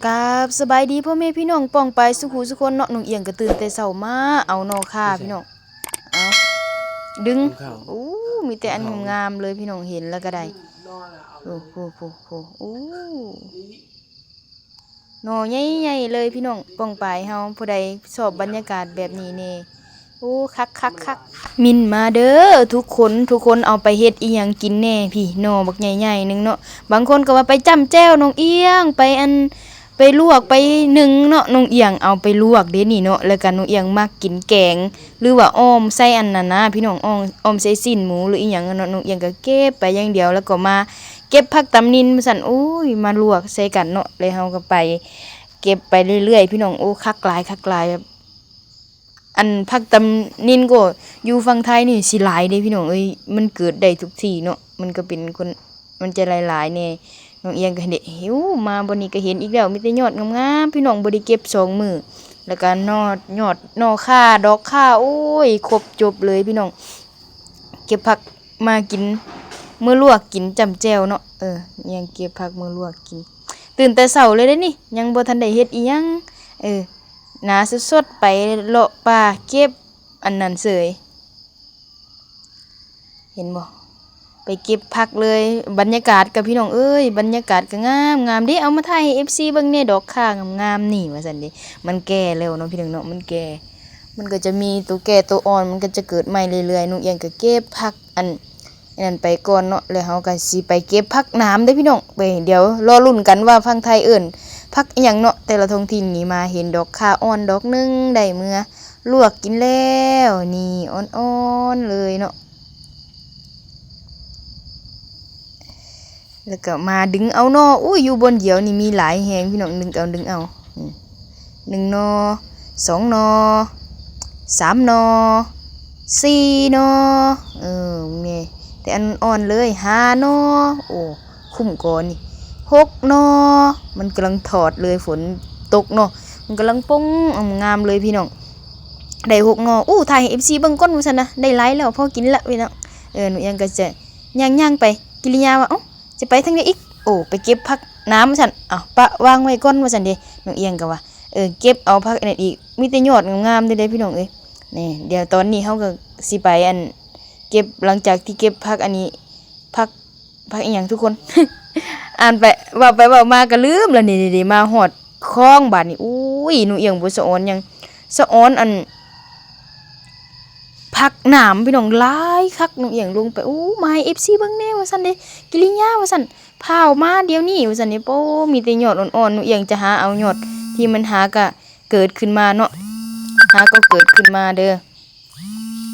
ກາບສະບາຍດີພໍ່ແມ່ພີ່ນ້ອງປ້ອງປາຍສູ່ຜູ້ສູ່ຄົນເນາະ. ນ້ອງອຽງກໍຕື່ນແຕ່ເຊົ້າມາເອົາໜໍ່ຂ່າພີ່ນ້ອງ ເອົາດຶງ ໂອ້ ມີແຕ່ອັນງາມໆເລີຍພີ່ນ້ອງ ເຫັນແລ້ວກໍໄດ້. ໂອ້ໂຫ ໂອ້ ໜໍ່ໃຫຍ່ໆເລີຍພີ່ນ້ອງປ້ອງປາຍເຮົາ. ຜູ້ໃດຊອບບັນຍາກາດແບບນີ້ແດ່ ໂອ້ ຄັກໆໆ ມິນມາເດີທຸກຄົນ ທຸກຄົນເອົາໄປເຮັດອີ່ຫຍັງກິນແດ່ພີ້ ໜໍ່ບັກໃຫຍ່ໆໜຶ່ງເນາະ. ບາງຄົນກໍວ່າໄປຈ້ຳແຈ່ວນ້ອງອຽງ ໄປອັນ ໄປລວກໄປໜຶ້ງເນາະ. ນ້ອງອຽງເອົາໄປລວກເດ້ນີ້ເນາະ ແລ້ວກໍນ້ອງອຽງມັກກິນແກງ ຫຼືວ່າອ້ອມໃສ່ອັນນັ້ນນະພີ່ນ້ອງ ອ້ອມ ອ້ອມໃສ່ຊີ້ນໝູ ຫຼືອີ່ຫຍັງເນາະ. ນ້ອງອຽງກໍເກັບໄປຢ່າງດຽວ ແລ້ວກໍມາເກັບຜັກຕຳນິນວ່າຊັ້ນ ໂອ້ຍ ມາລວກໃສ່ກັນເນາະ. ແລ້ວເຮົາກໍໄປເກັບໄປເລື້ອຍໆ ພີ່ນ້ອງ ໂອ້ ຄັກຫຼາຍ ຄັກຫຼາຍ. ແບບອັນຜັກຕຳນິນກໍຢູ່ຝັ່ງໄທນີ້ຊິຫຼາຍເດ້ພີ່ນ້ອງເອີຍ ມັນເກີດໄດ້ທຸກທີ່ເນາະ ມັນກໍເປັນຄົນ ມັນຈະຫຼາຍໆແດ່. ນ້ອງອຽງກໍເຫັນເດ້ ໂອ້ ມາບ່ອນນີ້ກໍເຫັນອີກແລ້ວ ມີແຕ່ຍອດງາມໆ ພີ່ນ້ອງ ບໍ່ໄດ້ເກັບສອງມື້. ແລ້ວກໍນອດ ຍອດໜໍ່ຂ່າ ດອກຂ່າ ໂອ້ຍ ຄົບຈົບເລີຍພີ່ນ້ອງ. ເກັບຜັກມາກິນ ມື້ລວກກິນຈ້ຳແຈ່ວເນາະ. ເອີ ຍັງເກັບຜັກມື້ລວກກິນ ຕື່ນແຕ່ເຊົ້າເລີຍເດ້ນີ້ ຍັງບໍ່ທັນໄດ້ເຮັດອີ່ຫຍັງ. ເອີ ໜ້າສົດໆ ໄປເລາະປ່າເກັບອັນນັ້ນເສີຍ ເຫັນບໍ່ ໄປເກັບຜັກເລີຍ. ບັນຍາກາດກໍ ພີ່ນ້ອງເອີຍ ບັນຍາກາດກໍງາມໆເດ້. ເອົາມາຖ່າຍໃຫ້ເອັຟຊີເບິ່ງແດ່ ດອກຂ່າງາມໆນີ້ວ່າຊັ້ນເດ້. ມັນແກ່ແລ້ວເນາະ ພີ່ນ້ອງເນາະ ມັນແກ່ ມັນກໍຈະມີໂຕແກ່ໂຕອ່ອນ ມັນກໍຈະເກີດໃໝ່ເລື້ອຍໆ. ນ້ອງອຽງກໍເກັບຜັກອັນ ອັນນັ້ນໄປກ່ອນເນາະ ແລ້ວເຮົາກໍຊິໄປເກັບຜັກໜາມເດ້ພີ່ນ້ອງ. ໄປ ດຽວລໍລຸ້ນກັນວ່າຝັ່ງໄທເອີ້ນຜັກອີ່ຫຍັງເນາະ ແຕ່ລະທ້ອງຖິ່ນນີ້. ມາເຫັນດອກຂ່າອ່ອນດອກໜຶ່ງ ໄດ້ເມືອລວກກິນແລ້ວ ນີ້ອ່ອນໆເລີຍເນາະ. ແລ້ວກໍມາດຶງເອົາໜໍ່ ໂອ້ຍ ຢູ່ບ່ອນດຽວນີ້ມີຫຼາຍແຮງພີ່ນ້ອງ ດຶງເອົາ ດຶງເອົາ ອືມ ໜຶ່ງໜໍ່ ສອງໜໍ່ ສາມໜໍ່ ສີ່ໜໍ່ ເອີ ແມ່ ແຕ່ອັນອ່ອນເລີຍ ຫ້າໜໍ່ ໂອ້ ຄຸ້ມກໍນີ້ ຫົກໜໍ່. ມັນກຳລັງຖອດເລີຍ ຝົນຕົກເນາະ ມັນກຳລັງປົ່ງງາມເລີຍພີ່ນ້ອງ. ໄດ້ຫົກໜໍ່ ໂອ້ ຖ່າຍໃຫ້ເອັຟຊີເບິ່ງກ່ອນວ່າຊັ້ນນະ ໄດ້ຫຼາຍແລ້ວ ພໍກິນລະພີ່ນ້ອງ. ເອີ ໜູຍັງກໍຈະຍ່າງໆໄປ ກິລິຍາວ່າ ເອົ້າ ຈະໄປທາງໃດອີກ? ໂອ້ ໄປເກັບຜັກໜາມວ່າຊັ້ນ ເອົ້າ ປະວາງໄວ້ກ່ອນວ່າຊັ້ນເດ້. ນ້ອງອຽງກໍວ່າ ເອີ ເກັບເອົາຜັກອັນນັ້ນອີກ ມີແຕ່ຍອດງາມໆເດ້ພີ່ນ້ອງເອີຍ. ນີ້ ດຽວຕອນນີ້ເຮົາກໍຊິໄປອັນ ເກັບ ຫຼັງຈາກທີ່ເກັບຜັກອັນນີ້ ຜັກ ຜັກອີ່ຫຍັງທຸກຄົນ ອ່ານໄປ ເວົ້າໄປເວົ້າມາກໍລືມລະນີ້. ນີ້ໆ ມາຮອດຄອງບາດນີ້ ອຸ້ຍ ໜູອຽງບໍ່ສະອອນຫຍັງ ສະອອນອັນ ຜັກໜາມພີ່ນ້ອງ ຫຼາຍຄັກ. ໜູອຽງລົງໄປ ໂອ້ ມາໃຫ້ເອັຟຊີເບິ່ງແດ່ວ່າຊັ້ນເດ້ ກິລິຍາວ່າຊັ້ນ ພ້າວມາດຽວນີ້ວ່າຊັ້ນເດ້. ໂອ້ ມີແຕ່ຍອດອ່ອນໆ ໜູອຽງຈະຫາເອົາຍອດທີ່ມັນຫາກະເກີດຂຶ້ນມາເນາະ ຫາກໍເກີດຂຶ້ນມາເດີ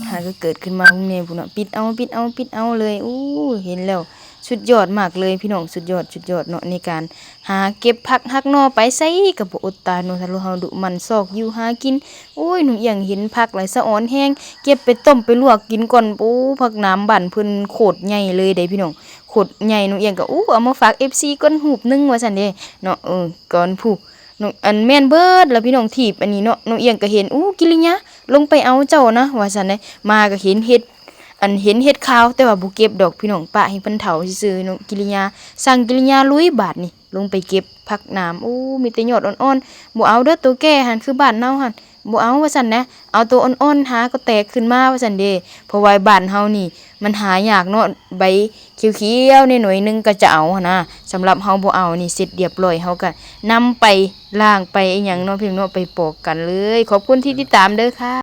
ຫາກໍເກີດຂຶ້ນມາພຸ້ນແນ່ພຸ້ນເນາະ. ປິດເອົາ ປິດເອົາ ປິດເອົາເລີຍ. ໂອ້ ເຫັນແລ້ວ ສຸດຍອດມາກເລີຍພີ່ນ້ອງ ສຸດຍອດ ສຸດຍອດເນາະ ໃນການຫາເກັບຜັກຫັກໜໍ່ ໄປໃສກໍບໍ່ອົດຕາຍເນາະ ຖ້າເຮົາດຸໝັ່ນຊອກຢູ່ຫາກິນ. ໂອ້ຍ ໜູອຽງເຫັນຜັກແລ້ວສະອອນແຮງ ເກັບໄປຕົ້ມໄປລວກກິນກ່ອນ. ໂອ້ ຜັກໜາມບ້ານເພິ່ນໂຄດໃຫຍ່ເລີຍເດ້ພີ່ນ້ອງ ໂຄດໃຫຍ່. ໜູອຽງກໍ ໂອ້ ເອົາມາຝາກເອັຟຊີກ່ອນຮູບໜຶ່ງວ່າຊັ້ນເດ້ເນາະ ເອີ ກ່ອນຜູ້ ນ້ອງ ອັນ ແມ່ນເບິດລະພີ່ນ້ອງ ຖີບອັນນີ້ເນາະ. ນ້ອງອຽງກໍເຫັນ ອູ້ ກິລິຍາ ລົງໄປເອົາເຈົ້ານະ ວ່າຊັ້ນເດ້. ມາກໍເຫັນເຫັດ ອັນ ເຫັນເຫັດຂາວ ແຕ່ວ່າບໍ່ເກັບດອກພີ່ນ້ອງ ປະໃຫ້ເພິ່ນເຖົ້າຊື່ໆເນາະ. ກິລິຍາ ສັ່ງກິລິຍາລຸຍບາດນີ້ ລົງໄປເກັບຜັກໜາມ. ໂອ້ ມີແຕ່ຍອດອ່ອນໆ ບໍ່ເອົາເດີ ໂຕແກ່ຫັ້ນ ຄືບ້ານເຮົາຫັ້ນ ບໍ່ເອົາວ່າຊັ້ນນະ ເອົາໂຕອ່ອນໆ ຫາກໍແຕກຂຶ້ນມາວ່າຊັ້ນເດ້. ເພາະວ່າບ້ານເຮົານີ້ ມັນຫາຍາກເນາະ ໃບຂຽວໆແດ່ໜ່ວຍໜຶ່ງກໍຈະເອົາຫັ້ນນະ. ສຳລັບເຮົາບໍ່ເອົານີ້ ເສັດລຽບລ້ອຍ ເຮົາກໍນຳໄປລ້າງໄປອີ່ຫຍັງເນາະ ພີ່ນ້ອງເນາະ ໄປປອກກັນເລີຍ. ຂອບຄຸນທີ່ຕິດຕາມເດີຄ່ະ.